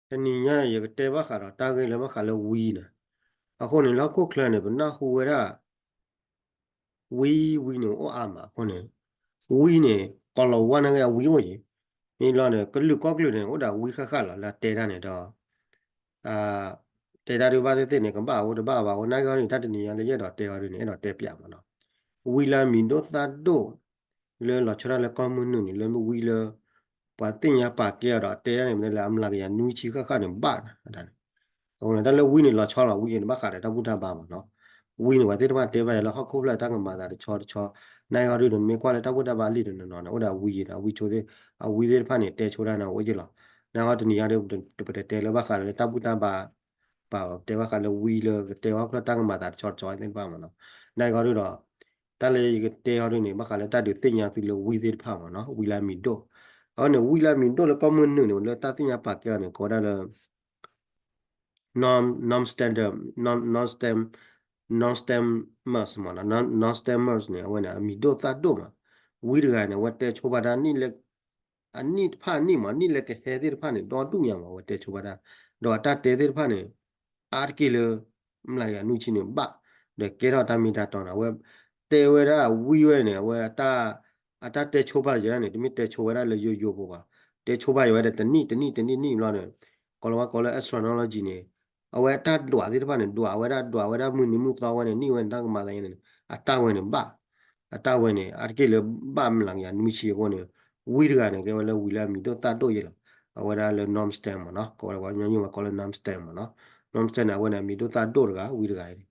တနံၤညါယကတဲဘၣ်ဃးဒီးတၢ်ဂ့ၢ်လၢဘၣ်ဃးလၢဝံန့ၣ်, အဃိန့ၣ် လၢဟီၣ်ခိၣ်ချၢန့ၣ် ပနၢ်ဟူဝဲဒၣ် ဝံ ဝံန့ၣ်အိၣ်အါမးအဃိန့ၣ်, ဝံန့ၣ် ကီၤလၤဝါန့ၣ်ဂ့ၤအဝံအိၣ်ယံၤ, မ့ၢ်လီၤန့ၣ် ကလုာ်ကီၢ်ကလုာ်န့ၣ် အိၣ်ဒီးဝံဃၣ်ဃၣ်လီၤ လၢအတဲတၢ်န့ၣ်ဒီး တဲတၢ်ဒုးဘၣ်သ့ၣ်သ့ၣ်န့ၣ် ကဘၣ်အိၣ်တဘၣ်ဘၣ်အဃိ နာ်က့ဟီဒုး တၢ်တနံၤညါလၢယအဲၣ်ဒိးတဲဟီဒုးန့ၣ် အဲၣ်ဒိးတဲပၠးမးနီၤ, ဝံလၢအမံၤဒိၣ်သၣ်ဒိၣ် လၢလီၤဆီဒၣ်လၢကီၢ်မုၢ်နုာ်န့ၣ် လၢမ့ၢ်ဝံလၢ ပှၤသ့ၣ်ညါပာ်ကဲအီၤဒီးအတဲတၢ်န့ၣ် မ့ၢ်လၢအမျးကယၤနွံဆံဃၣ်ဃၣ်န့ၣ်ဘၣ်န့ၣ်, အဃိန့ၣ် တၢ်လၢဝံန့ၣ်လီၤဆီလီၤ ဝံန့ၣ်တဘၣ်ဃးဒီးတၢ်ဘူၣ်တၢ်ဘါမးနီၤ, ဝံန့ၣ် ပှၤသ့ၣ်တဖၣ်တဲဘၣ်ယၤလၢဟီၣ်ခိၣ်ဖျၢၣ်တၢ်ကမၤသးတဆီတဆီ, နာ်က့ဟီဒုးန့ၣ် မ့ၢ်ကွၢ်လၢတၢ်ဘူၣ်တၢ်ဘါလံာ်တနီၤနီၤန့ၣ် အိၣ်ဒီးအဝံယံၤဒီး အဝံဆိသ့ၣ်, အဝံသ့ၣ်တဖၣ်န့ၣ် တဲဆိတၢ်န့ၣ်အိၣ်ယံၤလီၤ, နာ်က့တနံၤညါဒုး ပတတဲလၢဘၣ်ဃးလၢတၢ်ဘူၣ်တၢ်ဘါ ပတဲဘၣ်ဃးလၢဝံလၢကတဲဘၣ်ဟီၣ်ခိၣ်ဖျၢၣ်တၢ်ကမၤသးတဆီတဆီသ့ၣ်တဖၣ်မးနီၤ, နာ်က့ဟီဒုးဒီး တၢ်လၢယကတဲဟီဒုးန့ၣ် ဘၣ်ဃးလၢတၢ်ဒုးသ့ၣ်ညါသုလၢဝံသ့ၣ်တဖၣ်မးနီၤ ဝံလၢအမံၤဒိၣ်, အဃိန့ၣ် ဝံလၢအမံၤဒိၣ်လၢကီၢ်မုၢ်နုာ်န့ၣ် လၢတၢ်သ့ၣ်ညါပာ်ကဲအီၤန့ၣ် ကိးဝဲဒၣ်လၢ non non standard non non stem non stem mers မးနီၤ, non stem mers န့ၣ် အဝဲန့ၣ် အမံၤဒိၣ်သၣ်ဒိၣ်မး, ဝံတဂၤန့ၣ် အဝဲတဲဆိဘၣ်တၢ်နံၣ်လၢ အနံၣ်တဖၣ်အနံၣ်မး နံၣ်လၢကဟဲသ့ၣ်တဖၣ်န့ၣ် ဒီဒူၣ်ညါမး အဝဲတဲဆိဘၣ်တၢ်, ဒီးအတၢ်တဲသ့ၣ်တဖၣ်န့ၣ် အါတက့ၢ်လၢ မျးကယၤနွံဆံန့ၣ်ဘၣ်, ဒီးကဲထီၣ်တၢ်မ့ၢ်တၢ်တီန့ၣ် အဝဲတဲဝဲဒၣ်ဝံဝဲန့ၣ် အဝဲ အတၢ်တဲဆိဘၣ်ယဲန့ၣ် တမ့ၢ်တဲဆိဝဲဒၣ်လၢယိယိဖိဘၣ်, တဲဆိဘၣ်ယဲဝဲဒၣ်တနံၣ်တနံၣ်တနံၣ်နံၣ်ဘျီန့ၣ် ကိးလီၤဝဲကိးလၢ astrology န့ၣ် အဝဲအတၢ်ဒွးသ့ၣ်တဖၣ်န့ၣ် ဒွးဝဲဒၣ် ဒွးဝဲဒၣ်မုၢ်နံၤမုၢ်သီဝဲန့ၣ် နံၣ်ဝဲန့ၣ် တၢ်ကမၤသးန့ၣ် အတၢ်ဝဲန့ၣ်ဘၣ်, အတၢ်ဝဲန့ၣ် အါတက့ၢ်လၢဘၣ်မျးကယၤနွံဆံအဃိန့ၣ် ဝံတဂၤန့ၣ် ကဲဝဲလၢဝံလၢအမံၤဒိၣ်သၣ်ဒိၣ်ယဲလီၤ, အဝဲဒၣ်လၢ Norm Stem မးနီၤ, ကိးဝဲဒၣ်ပှၤကညီယိမးကိးလၢ Norm Stem မးနီၤ, Norm Stem န့ၣ် အဝဲန့ၣ် အမံၤဒိၣ်သၣ်ဒိၣ်တဂၤ ဝံတဂၤအံၤန့ၣ်,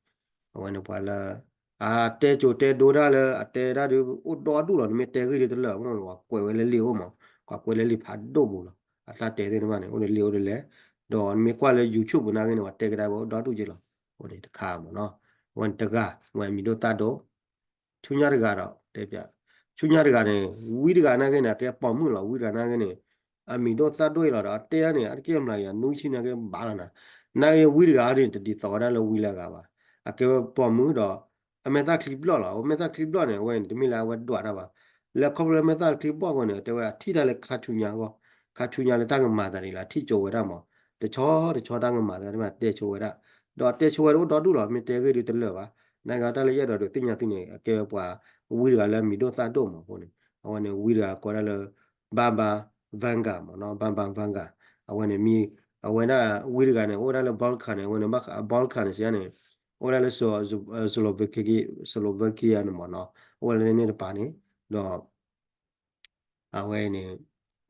အဝဲန့ၣ်ပှၤလၢ အတဲကိၤတဲဒိတၢ်လၢ အတဲဒၣ်ဒုးအိၣ်ဒီဒူၣ်လီၤ, နမ့ၢ်တဲဂ့ၢ်ဒုးတလၢာ်မး ပှၤကွဲးဝဲလၢလံာ်အိၣ်မး, ပှၤကွဲးလၢလံာ်ဖးဒိၣ်ပူၤလီၤ, အတၢ်တဲသ့ၣ်တဖၣ်န့ၣ် အိၣ်လၢလံာ်အိၣ်လၢလဲၣ်, ဒီးနမ့ၢ်ကွၢ်လၢ YouTube ပူၤနာ်က့န့ၣ် ပှၤတဲကဒါဝဲအိၣ်ဒီဒူၣ်က့လီၤ, အဃိန့ၣ်တခါမးနီၤ, အဝဲန့ၣ်တဂၤ အဝဲအမံၤဒိၣ်သၣ်ဒိၣ် ဆူညါတဂၤဒီး တဲပၠး, ဆူညါတဂၤန့ၣ် ဝံတဂၤနာ်က့န့ၣ် အကဲပိာ်မုၣ်လီၤ, ဝံတဂၤနာ်က့န့ၣ် အမံၤဒိၣ်သၣ်ဒိၣ်အံၤလီၤဒီး အတဲန့ၣ် အါတက့ၢ်အမျးကယၤနွံဆံနာ်က့ဘၣ်လီၤနၤ, နာ်က့ဝံတဂၤန့ၣ် တဒ်သိးဝဲဒၣ်လၢဝံလၢအဂၤဘၣ်, အကဲဝဲပိာ်မုၣ်ဒီး အမဲာ်သၣ်ချံဘျီၣ်လီၤ, အမဲာ်သၣ်ချံဘျီၣ်န့ၣ် အဝဲန့ၣ် တမ့ၢ်လၢအဝဲဒွးတၢ်ဘၣ်, လၢခီဖျိလၢမဲာ်သၣ်ချံဘျီၣ်အဃိန့ၣ် တဲဝဲအထံၣ်တၢ်လၢခါဆူညါအဂီၢ်, ခါဆူညါလၢတၢ်ကမၤသးဒ်လဲၣ် အထံၣ်ကၠိဝဲဒၣ်မး, တဆီတဆီတၢ်ကမၤသးဒ်မး တဲဆိဝဲဒၣ်, ဒီးတဲဆိဝဲဒၣ်အိၣ်ဒီဒူၣ်လီၤ, မ့ၢ်တဲဂ့ၢ်ဒုးတလၢာ်ဘၣ်, နာ်က့တၢ်လၢယအဲၣ်ဒိးဒုးသ့ၣ်ညါသုန့ၣ် အကဲဝဲပှၤဝံတဂၤလၢအမံၤဒိၣ်သၣ်ဒိၣ်မးအဃိန့ၣ် အဝဲန့ၣ်ဝံတဂၤကိးဒၣ်လၢ Baba Vanga မးနီၤ, Baba Vanga, အဝဲန့ၣ်မ့ၢ် အဝဲဒၣ်ဝံတဂၤန့ၣ် အိၣ်ဝဲဒၣ်လၢ Balkan န့ၣ် အဝဲန့ၣ် Balkan န့ၣ် စံးန့ၣ် အိၣ်ဝဲဒၣ်လၢ Slovakia န့ၣ်မးနီၤ, အိၣ်ဝဲဒၣ်လၢန့ၣ်တပၤန့ၣ်, ဒီး အဝဲန့ၣ်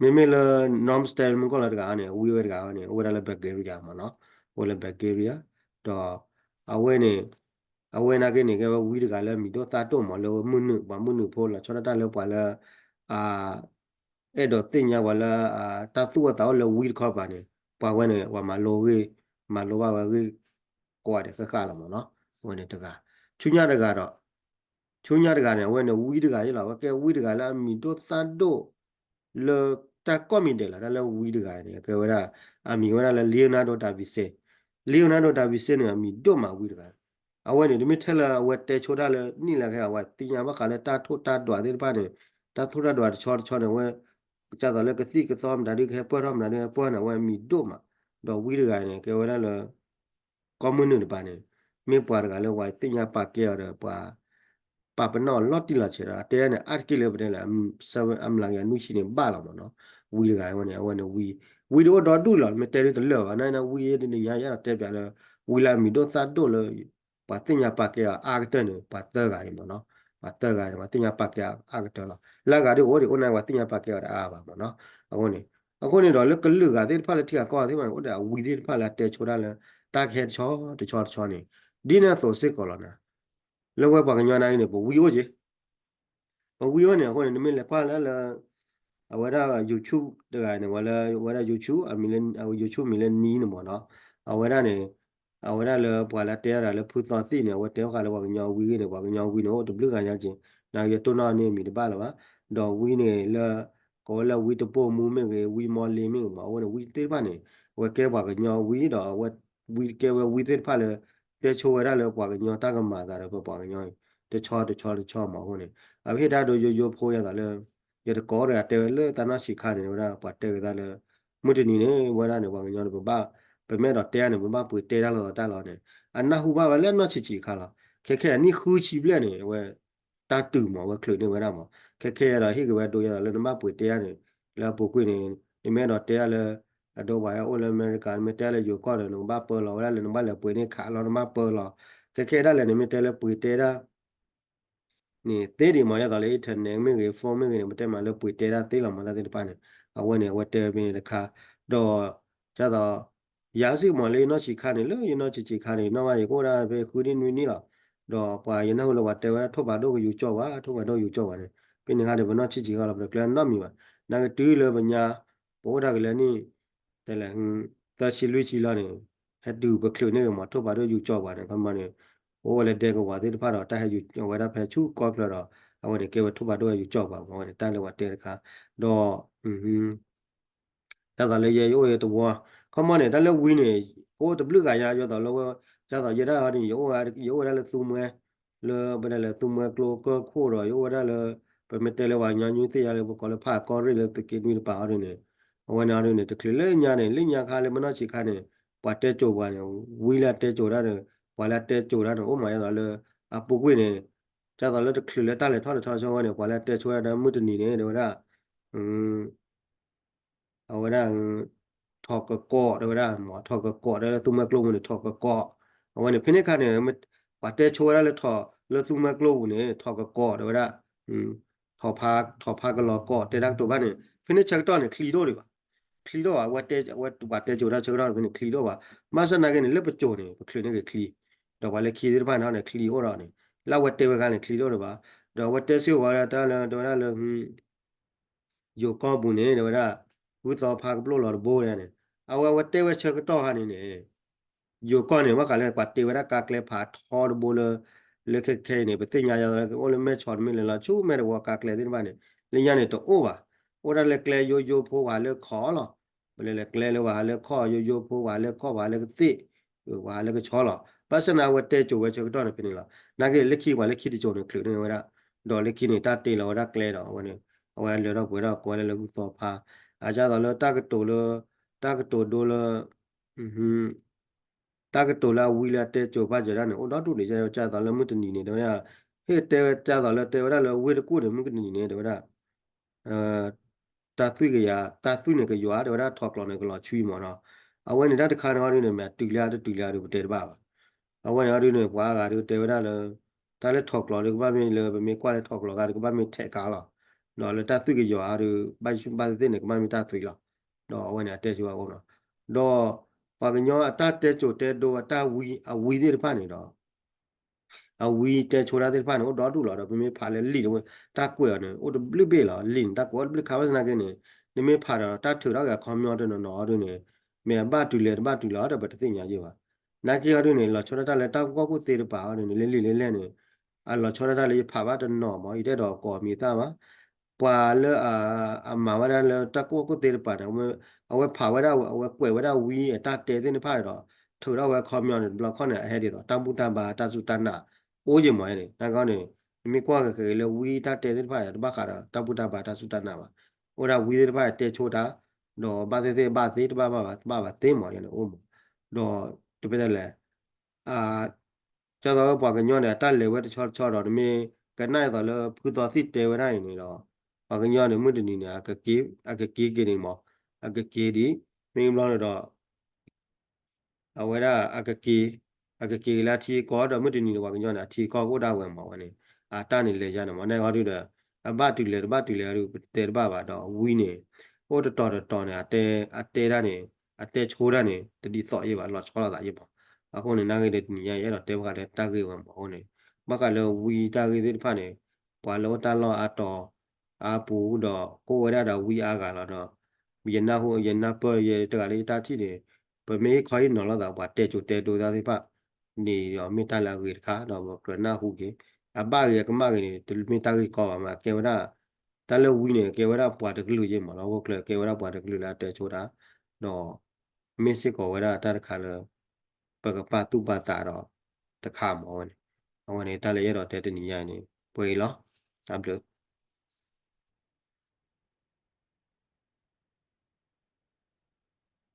မ့မ့ၢ်လၢ Norm Stem မုၢ်ကီၢ်လၢတဂၤန့ၣ် ဝံဝဲတဂၤန့ၣ် အိၣ်ဝဲဒၣ်လၢ Bulgaria မးနီၤ, အိၣ်လၢ Bulgaria, ဒီး အဝဲန့ၣ် အဝဲနာ်က့န့ၣ် ကဲဝဲဝံတဂၤလၢအမံၤဒိၣ်သၣ်ဒိၣ်မး လၢမုၢ်နုာ် ပှၤမုၢ်နုာ်ဖိလီၤဆီဒၣ်တၢ်လၢပှၤလၢ အ အဲၣ်ဒိးသ့ၣ်ညါပှၤလၢ တၢ်သူၣ်အိၣ်သးအိၣ်လၢဝံတခီပၤန့ၣ် ပှၤဝဲန့ၣ် ပှၤမၤလိဂ့ၢ် မၤလိဘၣ်ဝဲဂ့ၢ် ကိးဂၤဒဲးဃၣ်ဃၣ်လီၤမးနီၤ, အဝဲန့ၣ်တဂၤ, ဆူညါတဂၤဒီး ဆူညါတဂၤန့ၣ် အဝဲန့ၣ်ဝံတဂၤအံၤလီၤ, အဝဲကဲဝံတဂၤလၢအမံၤဒိၣ်သၣ်ဒိၣ် လၢတၢ်ကိးမံၤဒဲးလီၤ, တၢ်လၢဝံတဂၤန့ၣ် ကဲဝဲဒၣ် အမံၤဝဲဒၣ်လၢ Leonardo da Vinci, Leonardo da Vinci န့ၣ် အမံၤဒိၣ်မးဝံတဂၤ အဝဲန့ၣ် တမ့ၢ်ထဲလၢအဝဲတဲဆိတၢ်လၢနံၣ်လၢခဲ အဝဲသ့ၣ်ညါဘၣ်ဃးလၢတၢ်ထိၣ်တၢ်ဒွးသ့ၣ်တဖၣ်န့ၣ်, တၢ်ထိၣ်တၢ်ဒွးတဆီတဆီန့ၣ် အဝဲ ကသိးလၢကသံၣ်ကသီမတၤဒုးကဟဲပၢၢ်ထီၣ် မတၤဒုးဟဲပၢၢ်န့ၣ် အဝဲမံၤဒိၣ်မး, ဒီးဝံတဂၤန့ၣ် ကဲဝဲဒၣ်လၢ ကီၢ်မုၢ်နုာ်တပၤန့ၣ် မ့ၢ်ပှၤတဂၤလၢပှၤသ့ၣ်ညါပာ်ကဲအီၤဒီးပှၤ ပာ်ပနီၣ်အီၤလီၤတံၢ်လီၤဆဲးဒီး အတဲန့ၣ် အါတက့ၢ်လၢပတဲလၢ အမျးကယၤနွံဆံန့ၣ်ဘၣ်လီၤမးနီၤ, ဝံတဂၤဝဲန့ၣ် အဝဲန့ၣ်ဝံ ဝံတအိၣ်ဒီဒူၣ်လီၤ မ့ၢ်တဲဒ်တလၢာ်ဘၣ် နာ်က့ဝံအံၤတနံၤညါယအဲၣ်ဒိးတဲပၠးလၢ ဝံလၢအမံၤဒိၣ်သၣ်ဒိၣ်လၢ ပှၤသ့ၣ်ညါပာ်ကဲအီၤအါကတၢၢ်န့ၣ် ပှၤသၢဂၤအံၤမးနီၤ, ပှၤသၢဂၤန့ၣ် ပှၤသ့ၣ်ညါပာ်ကဲအီၤအါကတၢၢ်လီၤ, လၢအဂၤဒ်အိၣ်ဒံးအိၣ်နာ်က့ပှၤသ့ၣ်ညါပာ်ကဲအီၤဒီးအါဘၣ်မးနီၤ, အဃိန့ၣ် အဃိန့ၣ်ဒီးလၢကလုာ်ဂၤသ့ၣ်တဖၣ်လၢထံဂၤကီၢ်ဂၤသ့ၣ်တဖၣ်န့ၣ် အိၣ်ဒီးအဝံသ့ၣ်တဖၣ်လၢအတဲဆိဒၣ်လၢ တၢ်ကဟဲတဆီတဆီတဆီန့ၣ် ဒ်န့ၣ်အသိးစ့ၢ်ကီးလီၤနၤ, လၢဝဲပှၤကညီနာ်က့န့ၣ် ပဝံအိၣ်က့ၤ ပဝံအိၣ်န့ၣ် အဃိန့ၣ် နမ့ၢ်လဲၤကွၢ်လၢလၢ အဝဲဒၣ် YouTube တဂၤန့ၣ် ဝဲလၢ ဝဲဒၣ် YouTube အမံၤလၢ YouTube မံၤလၢနံၤန့ၣ်မးနီၤ, အဝဲဒၣ်န့ၣ် အဝဲဒၣ်လၢပှၤလၢတဲဒၣ်လၢဖုသီသံၣ်န့ၣ် အဝဲတဲဃာ်လၢပှၤကညီဝံဂ့ၢ်န့ၣ် ပှၤကညီဝံန့ၣ် အိၣ်တဘျုးဂၤညါက့ၤ နာ်က့ယတိၢ်နီၣ်န့ၢ်အမံၤတဘၣ်လၢၤဘၣ်, ဒီးဝံန့ၣ်လၢ ကိးဝဲလၢဝံတပိာ်မူမ့ၢ်ဂ့ၤ ဝံမီလ့မ့ၢ်ဂ့ၤမး အဝဲန့ၣ်ဝံသ့ၣ်တဖၣ်န့ၣ် အဝဲကဲပှၤကညီဝံဒီး အဝဲဝံကဲဝဲဝံသ့ၣ်တဖၣ်လၢ တဲဆိဝဲဒၣ်လၢပှၤကညီတၢ်ကမၤအသးဒီးပပှၤကညီအံၤ တဆီတဆီတဆီမးအဃိန့ၣ် အပဟ့ၣ်တၢ်ဒိယိယိဖိယသးလၢ ယတကိးဒီးအတဲဝဲလၢတၢ်နီၢ်ဆံးခါန့ၣ် ဝဲဒၣ်ပှၤတဲဝဲဒၣ်လၢ မုၢ်တနံၤန့ၣ် ဝဲဒၣ်န့ၣ် ပှၤကညီန့ၣ် ပဘၣ် ပမ့ၢ်အဲၣ်ဒိးတဲန့ၣ် ပဘၣ်ပှ့ၤတဲတၢ်လီၤတၢ်လီၤန့ၣ် အနၢ်ဟူဘၣ်ဝဲလၢနီၢ်ဆံးဆံးခါလီၤ. ခဲခဲအနံၣ်ဃုဆံဘျဲၣ်န့ၣ် အဝဲ တၢ်တုၤမး အဝဲချုးန့ၢ်ဝဲဒၣ်မး ခဲခဲဒီးဟ့ၣ်က့ၤဝဲဒိယဲသိးလၢနဘၣ်ပှ့ၤတဲတၢ်န့ၣ် လၢအပူၤကွံာ်န့ၣ် နမ့ၢ်အဲၣ်ဒိးတဲတၢ်လၢ အဒိပှၤဟဲအိၣ်လၢအမဲရကၤ နမ့ၢ်တဲလၢယိၤကီၢ်ဒီး နကဘၣ်ပၢလီၤဝဲဒၣ်လၢ နကဘၣ်လဲၤပှ့ၤန့ၢ်ခးလီၤ နဘၣ်ပၢလီၤ ခဲခဲဒၣ်လဲာ်န့ၣ် မ့ၢ်တဲလၢပှ့ၤတဲတၢ် န့ၣ်သ့ဒံးမး ယဲသိးလၢ internet မ့ၢ်ဂ့ၤ phone မ့ၢ်ဂ့ၤန့ၣ် ပတဲမးလၢပှ့ၤတဲတၢ်သ့လီၤမး တၢ်သ့ၣ်တဖၣ်န့ၣ် အဝဲန့ၣ် အဝဲတဲဖဲန့ၣ်တခါ ဒီး ဒ်သိး ယၤစ့ၢ်ကီးမးလၢယနီၢ်ဆံးခါန့ၣ် လၢယနီၢ်ဆံးဆံးခါန့ၣ် နီၢ်ဘၣ်ယကအိၣ်ဒၣ်ဖဲဃုနံၣ်နွံနံၣ်လီၤ. ဒီးပှၤယနၢ်ဟူလၢပှၤတဲဝဲဒၣ်ထိၣ်ဖးဒိၣ်ကယူၤကၠီၣ်ဝဲ ထိၣ်ဖးဒိၣ်ယူၤကၠီၣ်ဝဲန့ၣ် ဖဲန့ၣ်ခါန့ၣ် ပနီၢ်ဆံးဆံးခါလီၤ ပတကျဲနီတမံၤဘၣ်. နာ်က့တုၤလၢပညါ ပအိၣ်တၢ်ကလဲၤနံၣ် တဲလဲၣ် သၢဆံလွံၢ်ဆံလီၤန့ၣ် ဟဲတုၤပချုးန့ၢ်က့ၤမး ထိၣ်ဖးဒိၣ်ယူၤကၠီၣ်ပှၤန့ၣ် ခီမီန့ၣ် ပအိၣ်ဝဲလၢဒဲကဝီၤသ့ၣ်တဖၣ်ဒီး တၢ်ဟဲယူၤဝဲဒၣ်ဖဲဆူကီၢ်ချၢဒီး အဝဲန့ၣ် ကဲဝဲထိၣ်ဖးဒိၣ်ဟဲယူၤကၠီၣ်ပှၤမး အဝဲန့ၣ် တၢ်လၢပှၤတဲတခါ ဒီး ဒ်သိးလၢယဲယအိၣ်ယတဝီ ခီမီန့ၣ် တၢ်လၢဝံၤန့ၣ် အိၣ်တဘျုးဂၤညါ ယဲသိးလၢ ဒ်သိးယဲဒၣ်အီၤန့ၣ် ယအိၣ်ဝဲဒၣ်လၢသူမွဲ လၢပတဲလဲၣ် သူမွဲကျိကၢၢ်ခိၣ်ဒီး ယအိၣ်ဝဲဒၣ်လၢ ပမ့ၢ်တဲလၢပှၤကညီညူသ့ၣ်ညါလၢပကိးလၢဖးကီၢ်ရ့ၣ်လၢသုးက့နွံတပၤအီၤဒ်န့ၣ် အဝဲန့ၣ်အီၤဒ်န့ၣ် တချုးလၢညါန့ၣ် လၢညါခါလၢပနီၢ်ဆံးခါန့ၣ် ပှၤတဲကိၤပှၤန့ၣ် ဝံလၢအတဲကိၤတၢ်န့ၣ် ပှၤလၢအတဲကိၤတၢ်န့ၣ် အိၣ်မးယဲသိးလၢ အပူၤကွံာ်န့ၣ် ဒ်သိးလၢတချုးလၢတၢ်လဲၤထီၣ်လဲၤထီဆၢဝဲန့ၣ် ပှၤလၢအတဲဆိဝဲဒၣ်မုၢ်တနံၤန့ၣ် တဲဝဲဒၣ် အဝဲဒၣ် ထီၣ်ကကိး တဲဝဲဒၣ် မ့ၢ်ထီၣ်ကကိး တဲလၢသူမွဲကျိပူၤန့ၣ် ထီၣ်ကကိး အဝဲန့ၣ် ဖဲန့ၣ်ခါန့ၣ် ပှၤတဲဆိဝဲဒၣ်လၢထီၣ် လၢသူမွဲကျိပူၤန့ၣ် ထီၣ်ကကိး တဲဝဲဒၣ် ထီၣ်ဖး ထီၣ်ဖးကလီၤကိး တဲတၢ်ကတိၤဘၣ်န့ၣ် ဖဲန့ၣ်ဆၢကတီၢ်န့ၣ် ချံဒိၣ်ဒံးဘၣ် ချံဒိၣ်ဘၣ် အဝဲတဲ အဝဲပှၤတဲကိၤတၢ်ဆၢကတီၢ်န့ၣ် ဖဲန့ၣ်ချံဒိၣ်ဘၣ် ဘၣ်ဆၣ်သနာ်က့န့ၣ် လၢပကိၤန့ၣ် ပချုးန့ၢ်က့ၤချံ ဒီးပှၤလၢခံသ့ၣ်တဖၣ်န့ၣ်န့ၣ် ချံအိၣ်ဒီးန့ၣ် လၢအဝဲတဲဝဲခါန့ၣ် ချံဒိၣ်ဒံးဘၣ် ဒီးအဝဲတဲစ့ၢ်ကီးဝဲဒၣ်တၢ်လၢ တဲဝဲဒၣ်လၢ ယိၤကီၢ်ပူၤန့ၣ် တဲဝဲဒၣ် ဂုၢ်သီဖးကပျိၢ်လီၤတဘိန့ၣ် အဝဲ အဝဲတဲဝဲဆၢကတီၢ်ခါန့ၣ်န့ၣ် ယိၤကီၢ်န့ၣ် ဘၣ်ဃးလၢပှၤတ့ဝဲဒၣ်ကါကျဲဖးထီတဘိလၢ လၢခဲခဲအံၤန့ၣ် ပသ့ၣ်ညါယါလၢကအိၣ်လၢမဲၢ်ဆီးတမ့ၢ်လၢၤလီၤ ဆူမဲာ်တဝီကါကျဲသ့ၣ်တဖၣ်န့ၣ် လၢညါန့ၣ်တအိၣ်ဘၣ် အိၣ်ဒၣ်လၢကျဲယိယိဖိဝဲလၢခီၣ်လီၤ ပလဲၤလဲၤကျဲလၢဝဲဟးလၢခီၣ်ယိယိဖိဝဲလၢခီၣ်ဝဲလၢကသ့ၣ် ဝဲဟးလၢကဆီလီၤ ဘၣ်ဆၣ်သနာ်က့အဝဲတဲကိၤဝဲဆၢကတီၢ်န့ၣ်ဖဲန့ၣ်လီၤ နာ်က့လၢခံပှၤလၢခံတကိၤန့ၣ်ချုးန့ၢ်ဝဲဒၣ် ဒီးလၢခံန့ၣ် တၢ်တ့လီၤဝဲဒၣ်ကျဲဒီး အဝဲန့ၣ် အဝဲလၢထီၣ်ပှဲၤထီၣ်ကိးဝဲဒၣ်လၢဂုၢ်သီဖး အဒ်သိးလၢတၢ်ကတိၤလၢ တၢ်ကတိၤဒိလၢ တၢ်ကတိၤလၢအဝံလၢအတဲကိၤဘၣ်စၢၤဒၣ်န့ၣ် အိၣ်ဒီဒူၣ်န့ၣ် ဒ်သိးလၢမုၢ်တနံၤန့ၣ် တဲဝဲဒၣ် ဟ့ၣ်တဲဝဲဒ်သိးလၢတဲဝဲဒၣ်လၢဝ့ၢ်တကူၣ်န့ၣ် မုၢ်တနံၤန့ၣ် တဲဝဲဒၣ် တၢ်သွံၣ်ကယၤ တၢ်သွံၣ်န့ၣ်ကယွၤ တဲဝဲဒၣ်ထီၣ်ကျိးန့ၣ်ကလီၤဆွံမးနီၤ အဝဲန့ၣ်တၢ်တခါန့ၣ်အီၤဒ်န့ၣ် မ့ၢ်အတုၤလၢအတတုၤလၢအဒုးပတဲတဘၣ်ဘၣ် အဝဲန့ၣ်အီၤဒ်န့ၣ် ပှၤအါဂၤဒုးတဲဝဲဒၣ်လၢ တၢ်လၢထီၣ်ကျိးဒုးကဘၣ်မ့ၢ်လၢ ပမ့ၢ်ကွၢ်လၢထီၣ်ကျိးဂၤဒုးကဘၣ်မ့ၢ်ထဲးကါလီၤ ဒီးလၢတၢ်သွံၣ်ကယွၤအီၤဒုး ဘၣ်ယုၢ်ဘၣ်သ့ၣ်သ့ၣ်န့ၣ် ကဘၣ်မ့ၢ်တၢ်သွံၣ်လီၤ ဒီးအဝဲန့ၣ်အတဲဆိဝဲအိၣ်နီၤ ဒီးပှၤကညီအတၢ်တဲကိၤတဲဒိအတၢ်ဝံ အဝံသ့ၣ်တဖၣ်န့ၣ်ဒီး အဝံတဲဆိတၢ်သ့ၣ်တဖၣ်န့ၣ် အိၣ်ဒီဒူၣ်လီၤ ဒီးပမ့ၢ်ဖးလၢလံာ်တဝဲ တၢ်ကွဲးအီၤန့ၣ် အိၣ်တဘျုးဘ့ၣ်လီၤ လံာ်န့ၣ် တၢ်ကွဲးအိၣ်တဘျုးခါ ဘၣ်ဆၣ်သနာ်က့န့ၣ် နမ့ၢ်ဖးဒီးတၢ်ထုးထီၣ်က့ၤအခီပညီတနီၤနီၤအီၤဒ်န့ၣ် မ့ၢ်အဘၣ်တုၤလဲၣ်တဘၣ်တုၤလီၤဒီးပတသ့ၣ်ညါယဲၢ်ဘၣ် နာ်က့အီၤဒ်န့ၣ် လီၤဆီဒၣ်တၢ်လၢတၢ်ကူၣ်ဘၣ်ကူၣ်သ့တပၤအီၤဒ်န့ၣ် လၢလံာ်လၢလဲၢ်န့ၣ် အလီၤဆီဒၣ်တၢ်လၢယဖးဘၣ်တနီၤမး ယတအဲၣ်ဒိးကိးမံၤသၣ်ဘၣ် ပှၤလၢအမၤဝဲဒၣ်လၢတၢ်ကူၣ်ဘၣ်ကူၣ်သ့တပၤန့ၣ် အဝဲဖးဝဲဒၣ် အဝဲကွဲးဝဲဒၣ်ဝံအတၢ်တဲသ့ၣ်တဖၣ်ဒီး ထုးထီၣ်ဝဲအခီပညီန့ၣ် တဘျီခီၣ်န့ၣ် အဟဲဒ်သိး တၢ်ဘူၣ်တၢ်ဘါတၢ်စူၢ်တၢ်နာ် အိၣ်ယဲၢ်မးန့ၣ် နာ်က့န့ၣ် နမ့ၢ်ကွၢ်က့ၤလၢဝံတၢ်တဲသ့ၣ်တဖၣ် တဘၣ်ဃးဒီးတၢ်ဘူၣ်တၢ်ဘါတၢ်စူၢ်တၢ်နာ်ဘၣ် အိၣ်ဒၣ်ဝံသ့ၣ်တဖၣ်တဲဆိတၢ် ဒီးဘၣ်သ့ၣ်သ့ၣ်ဘၣ်သ့ တဘၣ်ဘၣ်ဘၣ် တဘၣ်ဘၣ်သ့မး ယဲၢ်န့ၣ်အိၣ်မး ဒီးတပတဲလဲၣ် ဒ်သိးလၢပှၤကညီန့ၣ် အတၢ်လဲၤဝဲတဆီတဆီဒီး နမ့ၢ်ကနၣ်ဒ်သိးလၢဖုသီသံၣ်တဲဝဲဒၣ်အံၤန့ၣ်ဒီး ပှၤကညီန့ၣ် မုၢ်တနံၤန့ၣ် အကက့ၤက့ၤန့ၣ်မး အကက့ၤဒံး မ့ၢ်ဘျီန့ၣ်ဒီး အဝဲဒၣ် အကက့ၤ အကက့ၤက့ၤလၢအထံအကီၢ်ဒီး မုၢ်တနံၤန့ၣ် ပှၤကညီန့ၣ် အထံအကီၢ်ကအိၣ်ဒၣ်ဝဲမးဝဲန့ၣ် အတၢ်န့ၣ်လဲၤယါန့ၣ်မး နဲအီၤဒုဒီး အဘၣ်တုၤလဲၤတဘၣ်တုၤလဲၤအီၤဒု ပတဲတဘၣ်ဘၣ်ဒီး ဝံန့ၣ် အိၣ်တတီၤတတီၤန့ၣ် အတဲ အတဲဒၣ်န့ၣ် အတဲဆိဒၣ်န့ၣ် တဒ်သိးယဲၢ်ဘၣ် လီၤဆီလိာ်သးယဲၢ်မး အဃိန့ၣ် နာ်က့ဒီးတနံၤညါ ယအဲၣ်ဒိးတဲဘၣ်ဃးလၢတၢ်ဂ့ၢ်ဝဲမးအဃိန့ၣ် ဘၣ်ဃးလၢဝံတၢ်ဂ့ၢ်သ့ၣ်တဖၣ်န့ၣ် ပှၤလၢအိၣ်တၢ်လီၢ်အါတီၤ အါပူၤဒီး ကအိၣ်ဝဲဒၣ်ဒီးဝံအါဂၤလီၤဒီး ယနၢ်ဟူ ယနၢ်ပၢၢ် ယတဂၤလၢယတၢ်ထံၣ်န့ၣ် ပမ့ၢ်ဟ့ၣ်ခီဟ့ၣ်နီၤလိာ်သး ပှၤတဲကိၤတဲဒိတၢ်သ့ၣ်တဖၣ်န့ၣ်ဒီး မ့ၢ်တၢ်လၢအဂ့ၤတခါ ဒီးပကြၢးနၢ်ဟူက့ၤ အဘၣ်ဂ့ၤအကမၣ်ဂ့ၤန့ၣ် တမ့ၢ်တၢ်ဂ့ၢ်ကီဘၣ်မး ကဲဝဲဒၣ် တၢ်လၢဝံန့ၣ် ကဲဝဲဒၣ်ပှၤတကလုာ်ယဲၢ်မးလီၤ ဂိၢ်ကျၢၤ ကဲဝဲဒၣ်ပှၤတကလုာ်လၢအတဲဆိတၢ် ဒီး မ့ၢ်စ့ၢ်ကီးဝဲဒၣ်တၢ်တခါလၢ ပကပာ်သူၣ်ပာ်သးဒီးတခါမးဝဲန့ၣ် အဝဲန့ၣ် တၢ်လၢယအဲၣ်ဒိးတဲတနံၤညါအံၤန့ၣ် ပှဲၤအံၤလီၤ တၢ်ဘျုး